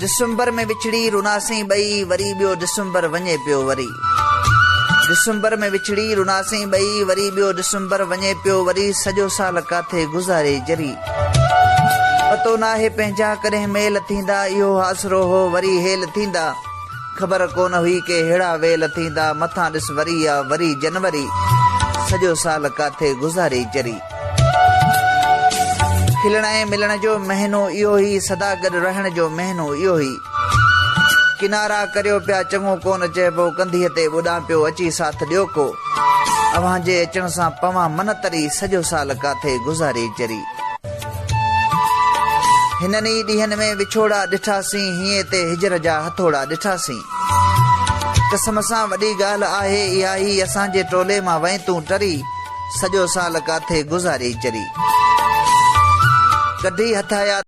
ڊسمبر ۾ وڇڙي رناسين ٻئي، وري ٻيو ڊسمبر وڃي پيو وري. ڊسمبر ۾ وڇڙي رناسين ٻئي، وري ٻيو ڊسمبر وڃي پيو وري، سڄو سال ڪاٿي گذاري جري. پتو ناهي پنهنجا ڪڏهن ميل ٿيندا، اهو آسرو هو وري هيل ٿيندا. خبر ڪونه هئي ڪي ههڙا ويل ٿيندا، مٿان ڏس وري آ وري جنوري، سڄو سال ڪاٿي گذاري چري. کلڻ ۽ ملڻ جو مهينو اهو ئي، سدا گڏ رهڻ جو مهينو اهو ئي. ڪنارا ڪريو پيا چڱو ڪونه چئبو، ڪنڌيء تي ٻڏان پيو اچي ساٿ ڏيو ڪو. اوهان جي اچڻ سان پوان من تري، سڄو سال ڪاٿي گذاري چري. هنن ئي ڏينهن ۾ وڇوڙا ڏٺاسين، هينئين تي هجر جا هٿوڙا ڏٺاسين. قسم سان وڏي ڳالهه آهي اها ئي، اسان جي ٽولي مان وئين تون ٽري، سڄو سال ڪاٿي گذاري چري. ڪڍي هٿ حياتي.